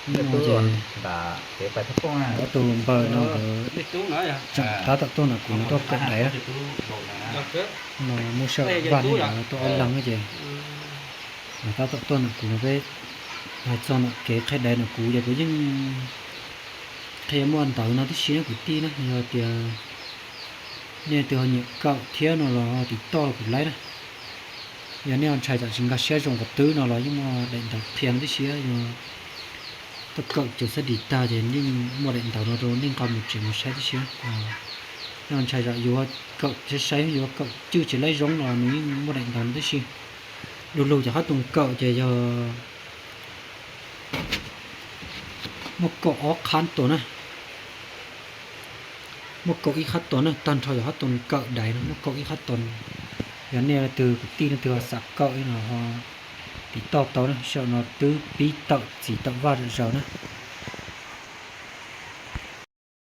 Ces ob tug npawg no nkawd tseem tab tom tuaj nram kuv no tuaj kawm daiv na. No muaj sij hawm vaj no nkawd tuaj ob leeg ces nkawd tab tom tuaj nram kuv no peb hais txog nram kev qhia daiv nram kuv ces kuv yeej qhia muaj ntawv no tib si na kwv tij na, yog tias nej leej twg ho nyiam kawm thiab no los tiv toj kuv laib na. Yog nej ho ntshai tsam tsis nkag siab zoo qhov twg no los yeej muaj daim ntawv qhia no tib si. Yog tuaj kawm cov xab dis tag ces yeej muaj daim ntawv no rau nej nqa mus tsev mus saib tib si. Nej ho ntshai tsam yuav kawm saib saib yuav kawm cwj tsis laib zoo los nws yeej muaj daim ntawv no tib si. Du lug cov qhab toom kawm ces yog muaj kaum ob qhab toom na, muaj kaum ib qhab toom na, tag nrho cov qhab toom kawm daiv no muaj kaum ib qhab toom. Yog nej leej twg kwv tij leej twg xav kawm no ho tiv toj tau na, sij hawm no twb pib tawm txiv tawm vaj zom zaws na.